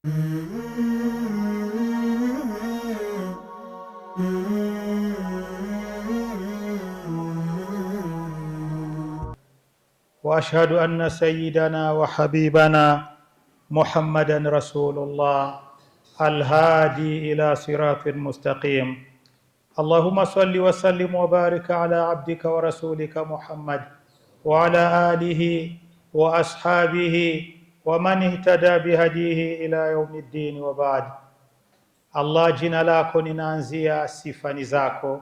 واشهد ان سيدنا وحبيبنا محمدا رسول الله الهادي الى صراط مستقيم. اللهم صل وسلم وبارك على عبدك ورسولك محمد وعلى اله واصحابه ومن اهتدى بهديه ila yaumi ddini wa baad. Allah, jina lako ninaanzia, sifa ni zako.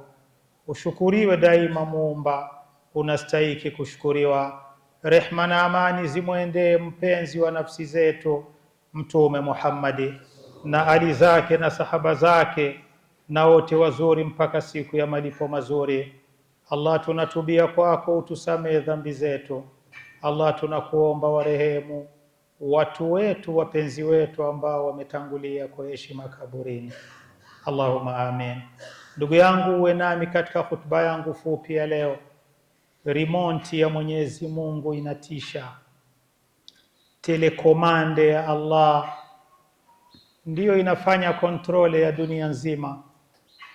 Ushukuriwe daima Muumba, unastahiki kushukuriwa. Rehma na amani zimwendee mpenzi wa nafsi zetu Mtume Muhammadi na ali zake na sahaba zake na wote wazuri mpaka siku ya malipo mazuri. Allah, tunatubia kwako, utusamehe dhambi zetu. Allah, tunakuomba warehemu watu wetu wapenzi wetu ambao wametangulia kwa heshima kaburini. Allahumma amin. Ndugu yangu, uwe nami katika hutuba yangu fupi ya leo. Remote ya Mwenyezi Mungu inatisha. Telekomande ya Allah ndiyo inafanya kontrole ya dunia nzima.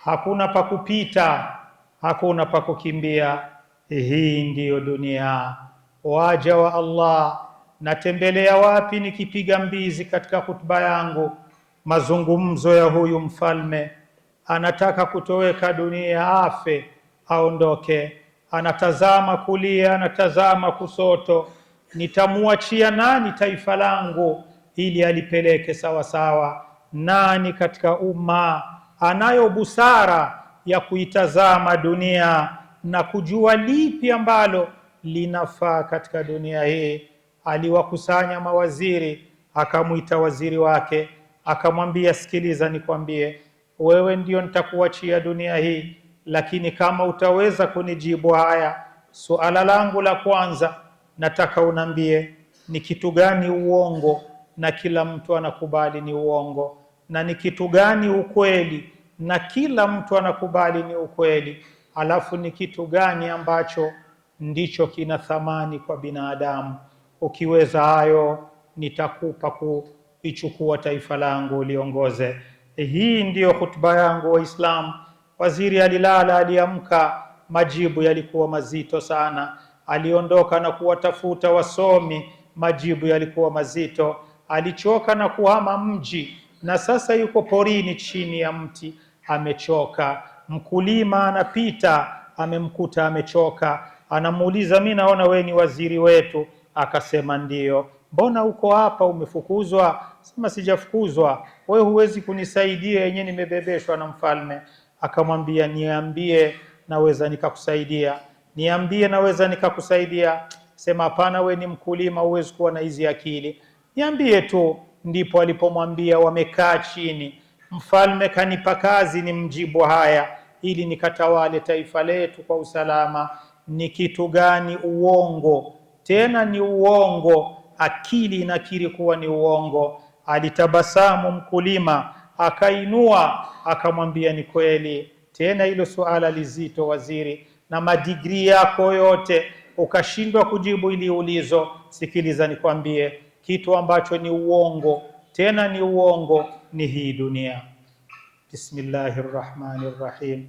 Hakuna pa kupita, hakuna pa kukimbia. Hii ndiyo dunia. Waja wa Allah, natembelea wapi nikipiga mbizi katika hutuba yangu? Mazungumzo ya huyu mfalme, anataka kutoweka dunia, afe aondoke. Anatazama kulia, anatazama kusoto, nitamuachia nani taifa langu ili alipeleke sawa sawa? Nani katika umma anayo busara ya kuitazama dunia na kujua lipi ambalo linafaa katika dunia hii? Aliwakusanya mawaziri, akamwita waziri wake, akamwambia, sikiliza nikwambie, wewe ndio nitakuachia dunia hii, lakini kama utaweza kunijibu haya suala langu la kwanza, nataka unambie ni kitu gani uongo na kila mtu anakubali ni uongo, na ni kitu gani ukweli na kila mtu anakubali ni ukweli, alafu ni kitu gani ambacho ndicho kina thamani kwa binadamu. Ukiweza hayo, nitakupa kuichukua taifa langu uliongoze. Hii ndiyo hutuba yangu Waislamu. Waziri alilala, aliamka, majibu yalikuwa mazito sana. Aliondoka na kuwatafuta wasomi, majibu yalikuwa mazito. Alichoka na kuhama mji, na sasa yuko porini chini ya mti, amechoka. Mkulima anapita, amemkuta amechoka, anamuuliza, mi naona we ni waziri wetu. Akasema ndiyo. Mbona uko hapa, umefukuzwa? Sema sijafukuzwa, wewe huwezi kunisaidia, yenyewe nimebebeshwa na mfalme. Akamwambia, niambie naweza nikakusaidia, niambie naweza nikakusaidia. Sema hapana, we ni mkulima, huwezi kuwa na hizi akili, niambie tu. Ndipo alipomwambia, wamekaa chini, mfalme kanipa kazi ni mjibu haya ili nikatawale taifa letu kwa usalama. Ni kitu gani uongo? Tena ni uongo, akili inakiri kuwa ni uongo. Alitabasamu mkulima, akainua akamwambia, ni kweli. Tena hilo suala lizito waziri, na madigrii yako yote ukashindwa kujibu ili ulizo. Sikiliza nikwambie, kitu ambacho ni uongo, tena ni uongo, ni hii dunia. Bismillahir Rahmanir Rahim,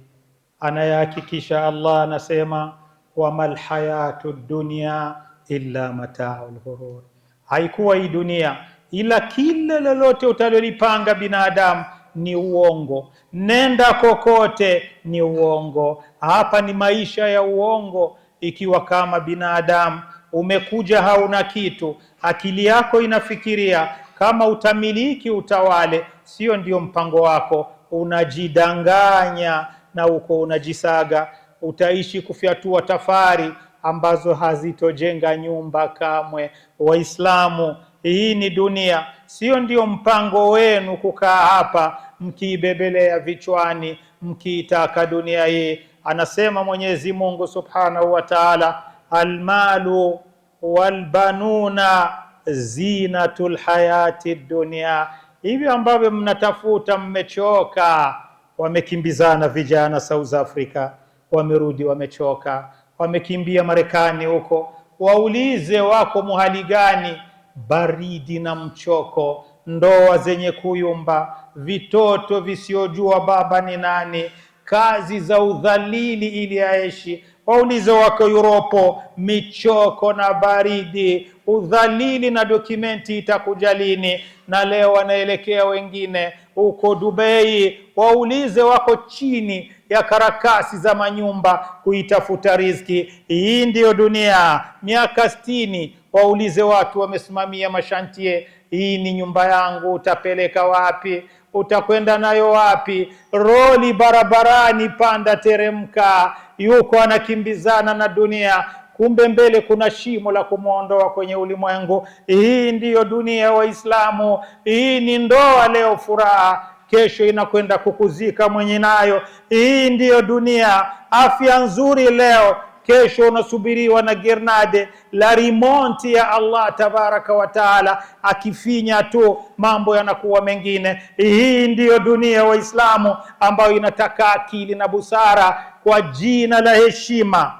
anayehakikisha Allah anasema, wamal hayatu dunya illa mataul ghurur, haikuwa hii dunia ila kila lolote utalolipanga binadamu ni uongo. Nenda kokote ni uongo. Hapa ni maisha ya uongo. Ikiwa kama binadamu umekuja hauna kitu, akili yako inafikiria kama utamiliki utawale, sio ndio mpango wako. Unajidanganya na uko unajisaga, utaishi kufyatua tafari ambazo hazitojenga nyumba kamwe. Waislamu, hii ni dunia, sio ndio mpango wenu kukaa hapa mkiibebelea vichwani mkiitaka dunia hii. Anasema Mwenyezi Mungu Subhanahu wa Ta'ala, almalu walbanuna zinatul hayati dunia. Hivyo ambavyo mnatafuta mmechoka. Wamekimbizana vijana South Africa, wamerudi wamechoka, wamekimbia Marekani huko, waulize wako muhali gani? Baridi na mchoko. ndoa zenye kuyumba, vitoto visiojua baba ni nani, kazi za udhalili ili aishi. Waulize wako Yuropo, michoko na baridi, udhalili na dokumenti itakuja lini? Na leo wanaelekea wengine huko Dubai, waulize wako chini ya karakasi za manyumba kuitafuta riziki. Hii ndiyo dunia. Miaka 60, waulize watu wamesimamia mashantie, hii ni nyumba yangu, utapeleka wapi? Utakwenda nayo wapi? Roli barabarani, panda teremka, yuko anakimbizana na dunia, kumbe mbele kuna shimo la kumwondoa kwenye ulimwengu. Hii ndiyo dunia, Waislamu. Hii ni ndoa, leo furaha, kesho inakwenda kukuzika mwenye nayo. Hii ndiyo dunia. Afya nzuri leo, kesho unasubiriwa na gernade la rimonti ya Allah tabaraka wa taala, akifinya tu mambo yanakuwa mengine. Hii ndiyo dunia, Waislamu, ambayo inataka akili na busara. Kwa jina la heshima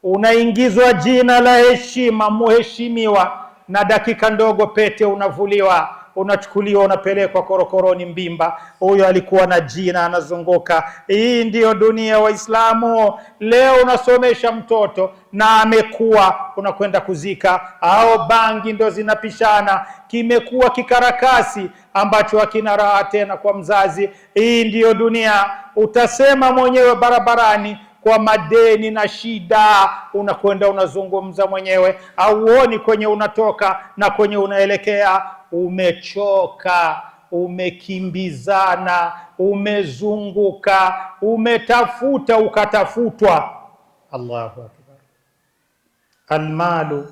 unaingizwa jina la heshima, muheshimiwa, na dakika ndogo pete unavuliwa, unachukuliwa, unapelekwa korokoroni Mbimba. Huyo alikuwa na jina, anazunguka. Hii ndiyo dunia, Waislamu. Leo unasomesha mtoto na amekuwa, unakwenda kuzika, au bangi ndo zinapishana, kimekuwa kikarakasi ambacho hakina raha tena kwa mzazi. Hii ndiyo dunia. Utasema mwenyewe barabarani kwa madeni na shida, unakwenda unazungumza mwenyewe, auoni kwenye unatoka na kwenye unaelekea. Umechoka, umekimbizana, umezunguka, umetafuta ukatafutwa. Allahu akbar. Almalu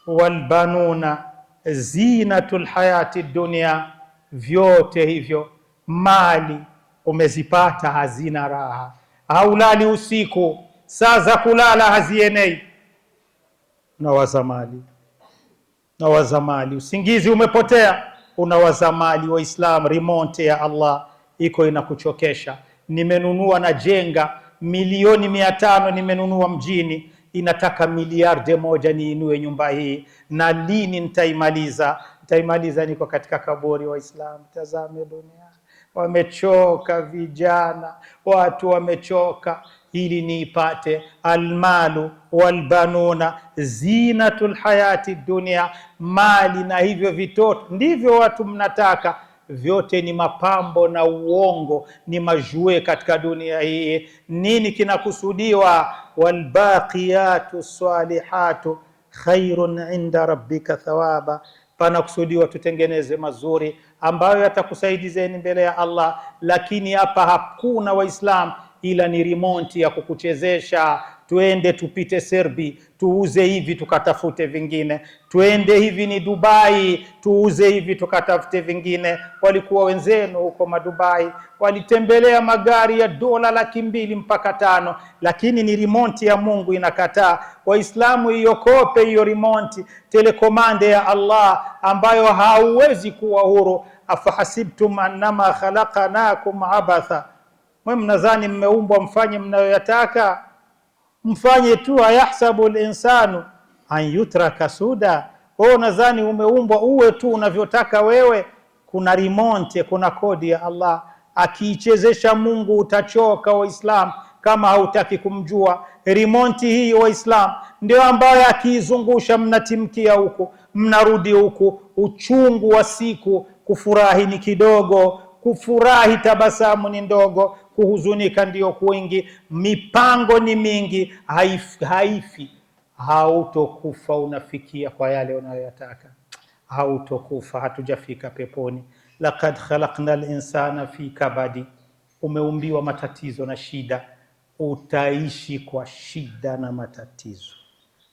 walbanuna zinatul hayati dunia, vyote hivyo mali umezipata hazina raha, haulali usiku, saa za kulala hazienei, unawaza mali, unawaza mali, usingizi umepotea, unawaza mali. Waislam, remote ya Allah iko inakuchokesha. Nimenunua na jenga milioni 500, nimenunua mjini, inataka miliarde 1 niinue nyumba hii, na lini nitaimaliza? Nitaimaliza niko katika kaburi. Waislam, tazame dunia, wamechoka vijana, watu wamechoka. Ili niipate almalu walbanuna zinatul hayati dunia, mali na hivyo vitoto ndivyo watu mnataka, vyote ni mapambo na uongo, ni majue katika dunia hii. Nini kinakusudiwa? Walbaqiyatu salihatu khairun inda rabbika thawaba, panakusudiwa tutengeneze mazuri ambayo yatakusaidizeni mbele ya Allah. Lakini hapa hakuna Waislam, ila ni remote ya kukuchezesha. Tuende tupite Serbi tuuze hivi tukatafute vingine, tuende hivi ni Dubai tuuze hivi tukatafute vingine. Walikuwa wenzenu huko Madubai walitembelea magari ya dola 200,000 mpaka 5, lakini ni remote ya Mungu inakataa. Waislamu, iokope hiyo remote, telekomande ya Allah ambayo hauwezi kuwa huru. Afahasibtum annama khalaqnakum abatha, mwe mnadhani mmeumbwa mfanye mnayoyataka? Mfanye tu. Ayahsabu linsanu an yutraka suda, wewe unadhani umeumbwa uwe tu unavyotaka wewe? Kuna remote, kuna kodi ya Allah. Akiichezesha Mungu utachoka Waislam, kama hautaki kumjua. Remote hii Waislam ndio ambayo akiizungusha mnatimkia huku mnarudi huku, uchungu wa siku. Kufurahi ni kidogo, kufurahi tabasamu ni ndogo, kuhuzunika ndiyo kwingi, mipango ni mingi, haifi. Hautokufa unafikia kwa yale unayoyataka, hautokufa. Hatujafika peponi. Laqad khalaqna al-insana fi kabadi, umeumbiwa matatizo na shida, utaishi kwa shida na matatizo,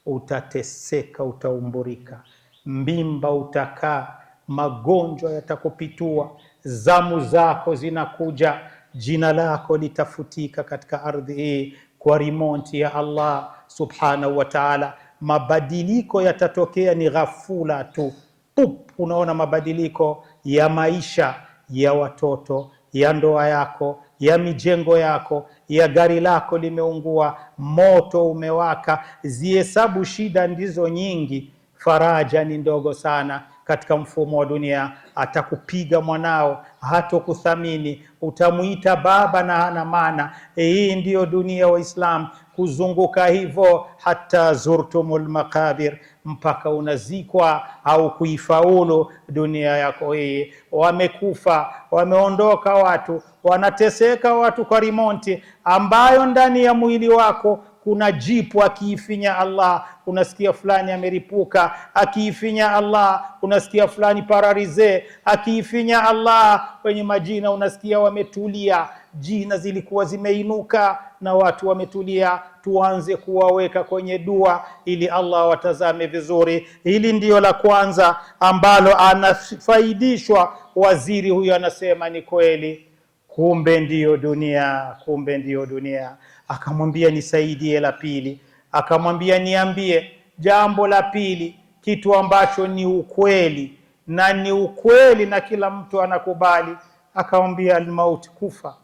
utateseka, utaumburika, mbimba utakaa, magonjwa yatakupitua, zamu zako zinakuja, jina lako litafutika katika ardhi hii kwa remote ya Allah subhanahu wa ta'ala. Mabadiliko yatatokea ni ghafula tu, pup, unaona mabadiliko ya maisha ya watoto, ya ndoa yako, ya mijengo yako, ya gari lako limeungua, moto umewaka. Zihesabu shida ndizo nyingi, faraja ni ndogo sana. katika mfumo wa dunia. Atakupiga mwanao, hatokuthamini, utamuita baba na hana maana. Hii ndiyo dunia, Waislam, kuzunguka hivyo hata zurtumul maqabir, mpaka unazikwa au kuifaulu dunia yako hii. Wamekufa, wameondoka watu, wanateseka watu kwa rimonti ambayo ndani ya mwili wako kuna jipu, akiifinya Allah unasikia fulani ameripuka, akiifinya Allah unasikia fulani pararize, akiifinya Allah wenye majina unasikia wametulia, jina zilikuwa zimeinuka na watu wametulia. Tuanze kuwaweka kwenye dua ili Allah watazame vizuri. Hili ndiyo la kwanza ambalo anafaidishwa waziri huyu, anasema ni kweli, kumbe ndiyo dunia, kumbe ndiyo dunia. Akamwambia nisaidie la pili, akamwambia niambie jambo la pili, kitu ambacho ni ukweli na ni ukweli na kila mtu anakubali. Akamwambia almaut, kufa.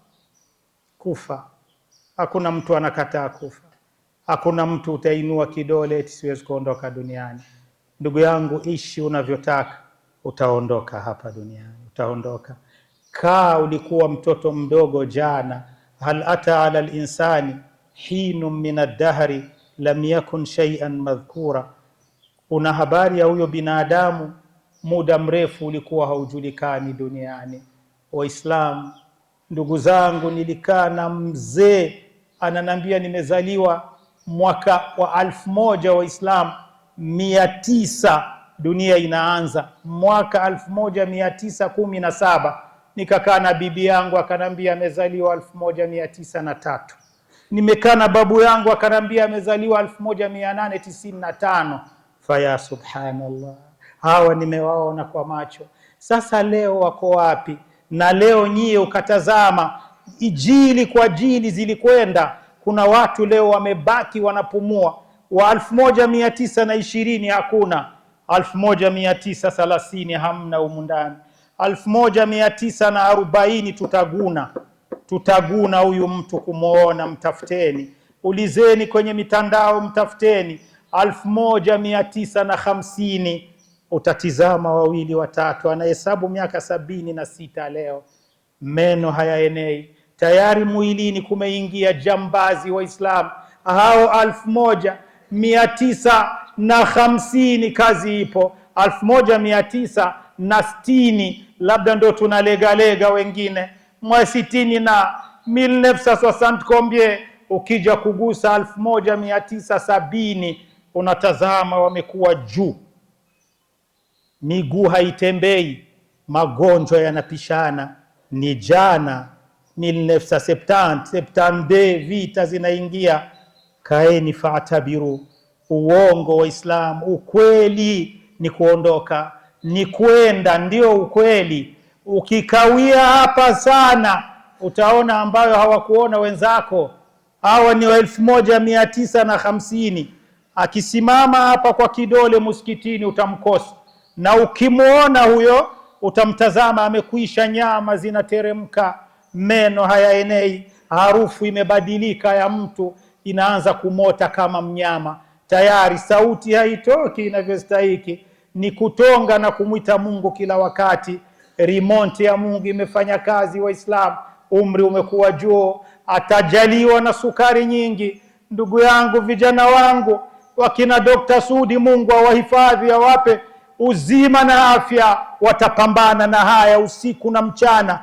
Kufa, hakuna mtu anakataa kufa, hakuna mtu utainua kidole eti siwezi kuondoka duniani. Ndugu yangu, ishi unavyotaka, utaondoka hapa duniani, utaondoka. Kaa ulikuwa mtoto mdogo jana, hal ata ala linsani hinun min addahri lam yakun shay'an madhkura. Una habari ya huyo binadamu, muda mrefu ulikuwa haujulikani duniani. Waislamu, ndugu zangu, nilikaa na mzee ananambia, nimezaliwa mwaka wa 1000 Waislamu 900, dunia inaanza mwaka 1917. Nikakaa na bibi yangu akanambia amezaliwa 1903. Nimekaa na babu yangu akanambia amezaliwa 1895. Faya subhanallah, hawa nimewaona kwa macho. Sasa leo wako wapi? Na leo nyie ukatazama jili kwa jili zilikwenda, kuna watu leo wamebaki wanapumua, wa 1920 hakuna, 1930 hamna humu ndani, 1940 tutaguna, tutaguna huyu mtu kumwona, mtafuteni, ulizeni kwenye mitandao, mtafuteni. 1950 utatizama wawili watatu, anahesabu miaka 76 leo, meno hayaenei tayari, mwilini kumeingia jambazi. Waislamu hao 1950 kazi ipo, 1960 labda ndo tunalegalega wengine mwa 60 na 1960 kombie, ukija kugusa 1970 unatazama wamekuwa juu, miguu haitembei, magonjwa yanapishana. Ni jana 1970 72 vita zinaingia. Kaeni faatabiru, uongo Waislamu, ukweli ni kuondoka, ni kwenda, ndio ukweli. Ukikawia hapa sana, utaona ambayo hawakuona wenzako. Hawa ni wa 1950. Akisimama hapa kwa kidole msikitini utamkosa, na ukimwona huyo utamtazama, amekwisha, nyama zinateremka, meno hayaenei, harufu imebadilika ya mtu, inaanza kumota kama mnyama tayari, sauti haitoki inavyostahiki, ni kutonga na kumwita Mungu kila wakati. Remote ya Mungu imefanya kazi, Waislamu. Umri umekuwa juu, atajaliwa na sukari nyingi. Ndugu yangu, vijana wangu wakina Dr. Sudi, Mungu awahifadhi, awape uzima na afya, watapambana na haya usiku na mchana.